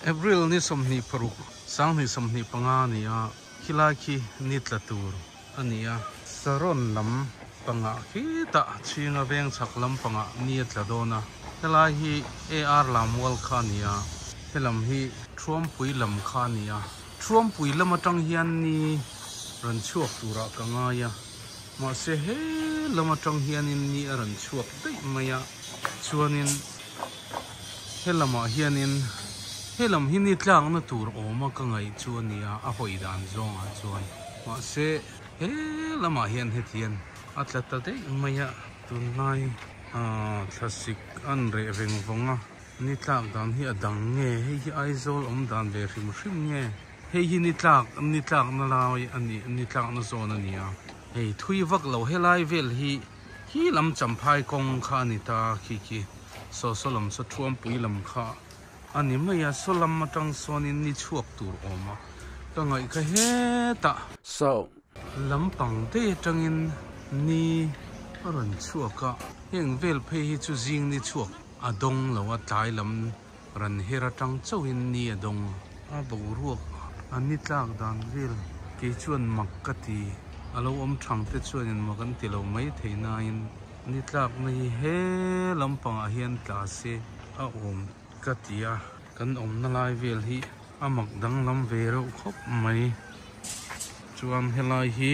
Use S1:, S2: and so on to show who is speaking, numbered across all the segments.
S1: April ni 26 2025 a ni a, khilai khi ni tla tur a ni a. Saron lam pangah khitah chhinga veng chhak lam pangah ni a tla dawn a, helai hi AR Lammual kha a ni a, helam hi Thuampui lam kha a ni a. Thuampui lam atang hian ni rawn chhuak turah ka ngai a, mahse he lam atang hianin ni a rawn chhuak daih mai a, chuanin he lamah hianin he lam hi ni tlakna tur awma ka ngaih chu a ni a, a hawi dan zawngah chuan mahse he lamah hian hetiang a tla ta daih mai a, tunlai ah thlasik an reh veng vawng a. Ni tlak dan hi a dang nge? Hei hi Aizawl awm dan ve hrim hrim nge? Hei hi ni tlak, ni tlakna lai a ni, ni tlakna zawn a ni a. Hei thui vak lo helai vel hi khi lam champhai kawng kha a ni ta khi khi saw saw lam saw thuampui lam kha a ni mai a, saw lam atang sawnin ni chhuak tur awm a ka ngaih kha hetah.
S2: So.
S1: Lampang daih atangin ni a rawn chhuak a, heng vel phei hi chu zing ni chhuak. A dawng lo a, tlai lam ran her atang chauhin ni a dawng a, boruak a ni tlak dan vel kei chuan mak ka ti, a lo awm thang te chuanin mak an ti lo mai thei nain ni tlakna hi he lampangah hian tla se a awm ka ti a, kan awmna lai vel hi a mak danglam ve reuh khawp mai. Chuan helai hi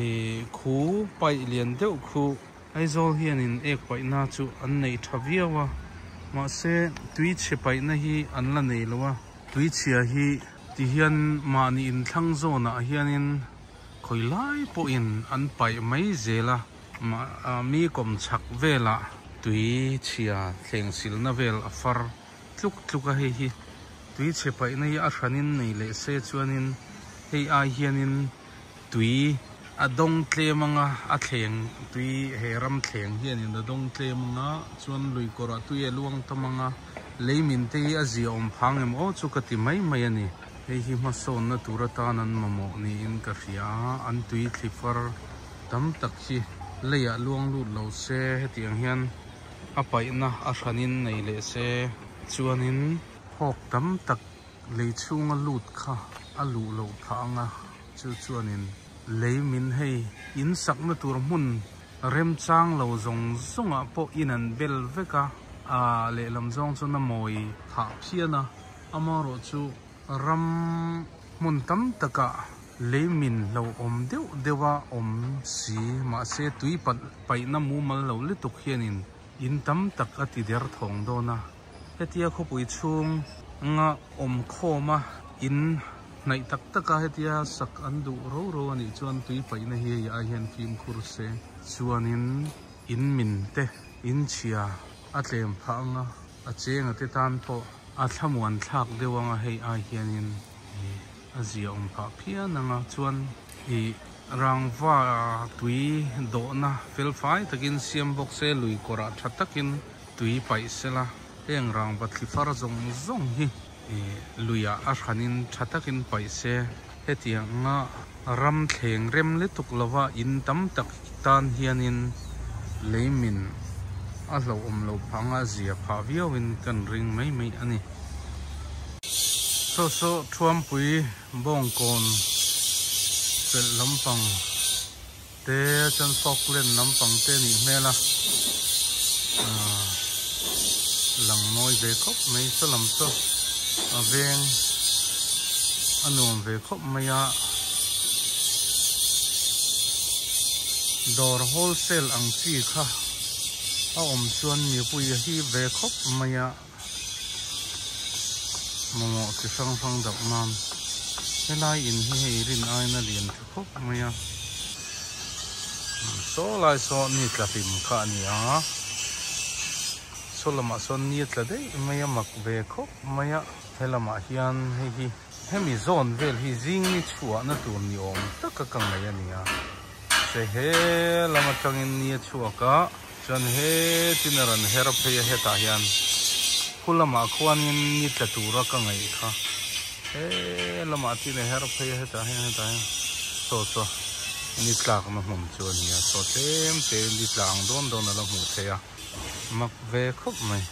S1: ih khu paih lian deuh khu. Aizawl hianin ek paihna chu an neih tha viau a, mahse tui chhe paihna hi an la nei lo a, tui chhia hi ti hian mahni inthlang zawnah hianin khawi lai pawhin an paih mai zel a, mi kawm chhak velah tui chhia thleng silna vel a far tluk tluk a, hei hi tui chhe paihna hi a hranin nei leh se chuanin hei ai hianin. Tui a dawng tlem anga a thleng tui he ram thleng hianin a dawng tlem anga chuan lui kawrah tui a luang tam anga lei min te hi a zia awm phang em aw chu ka ti mai mai a ni. Hei hi hmasawnna tur atan an mamawh niin ka hria a, an tui thli far tam tak hi leiah luang lut lo se hetiang hian a paihna a hranin nei leh se chuanin hawk tam tak Lei chhunga lut kha a luh loh phah anga chu chuanin lei min hei in sakna tur hmun remchang lo zawng zawngah pawh in an bel vek a, ah lehlam zawng chuan a mawi phah phian a, amaherawh chu ram hmun tam takah lei min lo awm deuh deuh a awm si mahse tui paihna mumal lo lutuk hianin in tam tak a ti der thawng dawn a. Hetia khawpui chhung nga awm khawm a in hnaih tak tak a hetia sak an duh ro ro a nih chuan tui paihna hi hei ai hian fimkhur se chuanin in min te in chhia a tlem phah anga a chenga te tan pawh a thlamuan thlak deuh anga hei ai hianin ih a zia awm phah phian anga chuan ih rangva tui dawhna fel fai takin siam bawk se lui kawrah tha takin. Tui paih sela heng rangva thli far zawng zawng hi luiah a hranin tha takin paih se. Hetianga ram thleng rem lutuk lova in tam tak tan hianin lei min a hlauhawm loh phah anga zia phah viauin kan ring mai mai a ni. Saw saw Thuampui Bawngkawn pelh lampang. Te chuan Falkland lampang te anih hmel a, aaa lang mawi ve khawp mai saw lam chu a veng a nuam ve khawp mai a, dawr wholesale ang chi kha a awm chuan mipui a hip ve khawp mai a. Mamawh chi hrang hrang deuh nan helai in hi hei rin aiin a lian tha khawp mai a saw lai saw ni tla hlim kha a ni a saw lamah sawn ni a tla daih mai a mak ve khawp mai a helamah hian hei hi hemi zawn vel hi zing ni chhuahna tur ni awm taka ka ngaih a ni a che he lam atangin ni a chhuak a. Chuan hetin a rawn her phei a hetah hian khu lamah khuanin ni tla tura ka ngaih kha he lamah tin a her phei a hetah hian hetah hian saw saw ni tlakna hmun chu a ni a saw tlem te ni tla ang dawn dawn a la hmuh theih a mak ve khawp mai.